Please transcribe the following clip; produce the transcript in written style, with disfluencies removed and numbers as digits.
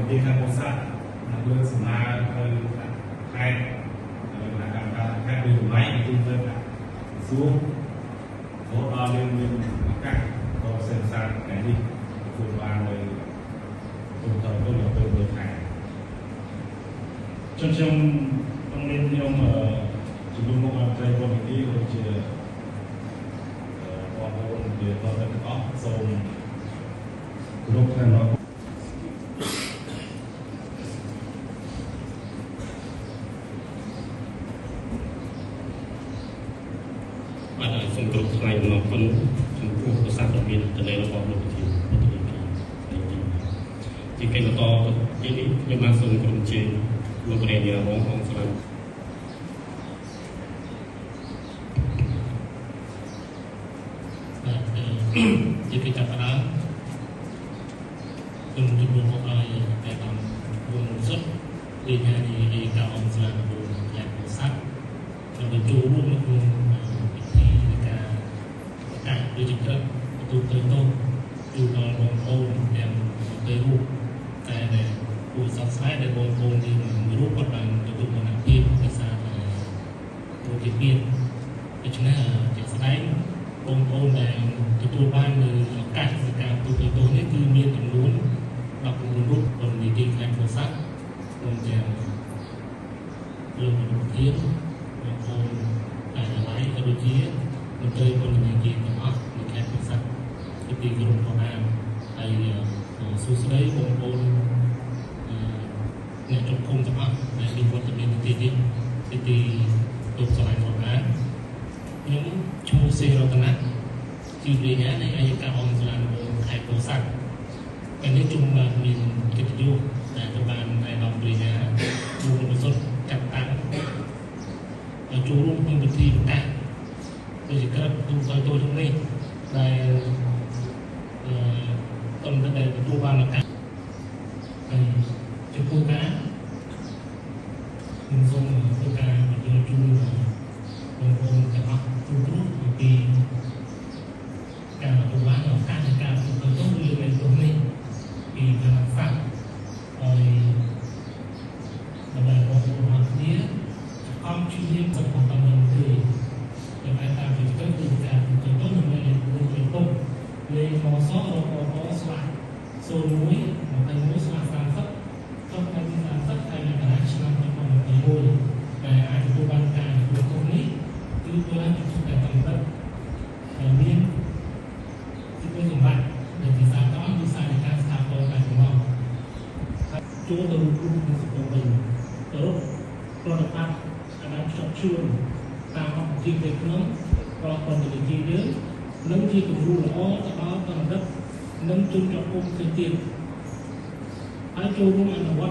ន្ធនាគារខេត្តពោធិ៍សាត់នឹងលើកសំណើទៅខេត្តគណៈកម្មការខេត្តដូចតម្លៃបញ្ជូនទៅក្រសួងរហូតដល់យើងមានឱកាសក៏ផ្សេងផ្សាយថ្ងៃនេះទទួលបាននៅទូទៅទៅដល់ពេលមួយខែជនខ្ញុំក្នុងនាមខ្ញុំជំនួសមុខរដ្ឋមន្ត្រីពន្ធនាគារក៏ដូចជាបងប្អូនជាតទៅទាំងអស់សូមគោរពថ្លែងអំណរបាទសូមគោរពថ្លែងអំណរគុណចំពោះប្រសាសន៍ដ៏មានអត្ថន័យរបស់លោកប្រធានពន្ធនាគារជាកិច្ចបន្តទីនេះខ្ញុំបានសូមគោរពអញ្ជើញលោករានីរងអង្គស្លាប់បាទជាកិច្ចចាប់ផ្ដើមខ្ញុំជំនួសមកឲ្យតែតាមវងសុទ្ធលេខានៃឯកអង្គស្លាប់របស់ខេត្តពោធិ៍សាត់ដើម្បីចូលរួមនៅក្នុងពិធីនៃការប្រកាសវិជ្ជាទទួលទៅទោសជូនដល់បងប្អូនទាំង20រូបតែដែលគួរសោកស្ដាយដែលបងប្អូនយើងមួយរូបគាត់បានទទួលមរណភាពដោយសារតែរោគមានដូច្នេះជាក់ស្ដែងបងប្អូនដែលទទួលបាននៅឱកាសនៃការទទួលទៅទោសនេះគឺមានចំនួន19រូបពន្ធនាគារខេត្តពោធិ៍សាត់ព្រមទាំងលោកប្រធានបងប្អូនការិយាល័យក៏ដូចជាមន្ត្រីពន្ធនាគារទាំងអស់នៅខេត្តពោធិ៍សាត់ជាទីគោរពផងដែរហើយសួស្តីបងប្អូនអ្នកជាប់ឃុំទាំងអស់ដែលមានវត្តមាននៅទីនេះទីទីលោកស្រឡាញ់ផងដែរខ្ញុំឈ្មោះសេរតនៈជារាជនៃអយ្យការអង្គសាលាដំបូងខេត្តពោធិ៍សាត់កាលនេះជុំបានមានកិត្តិយសដែលទៅបានឯកឧត្តមរាជជួបប្រសុទ្ធចាត់តាំងចូលរួមក្នុងពិធីប្រកាសវិជ្ជាក្រិតទូទៅទោសនេះដែលតំណែងទទួលបានឱកាសហើយចំពោះការខ្ញុំសូមធ្វើការបញ្យល់ជូនបងប្អូនទាំងអស់ទូទៅអំពីការទទួលបានឱកាសនៃការទទួលទោសឬលើកទោសនេះពីគណៈសត្វហើយដើម្បីបងប្អូនទាំងអស់គ្នាខំព្យាយាមសិក្សាតាមនឹងទេតែតាមវិធីគឺការទទួលទោសនិងលើកទោសលេខមសរកកស្លាស់01 21ស្លាស់30ចុះថ្ងៃទី30ខែមករាឆ្នាំ2021ដែលអាចទទួលបានការទទួលទោសនេះគឺពលរដ្ឋជួបតែកម្រិតដែលមានទីមួយសម្បត្តិដែលជាសាក្រមឬសារនៃការស្ថាបនាការចំណងចូលទៅរួមក្នុងសង្គមវិញគោរពប្រតិបត្តិឲ្យបានខ្ជាប់ខ្ជួនតាមអង្គភាពនៅក្នុងរបស់ពន្ធនាគារយើងនឹងជាគំរូល្អទៅដល់បណ្ឌិតនិងជនជាប់ឃុំផ្សេងទៀតហើយចូលរួមអនុវត្ត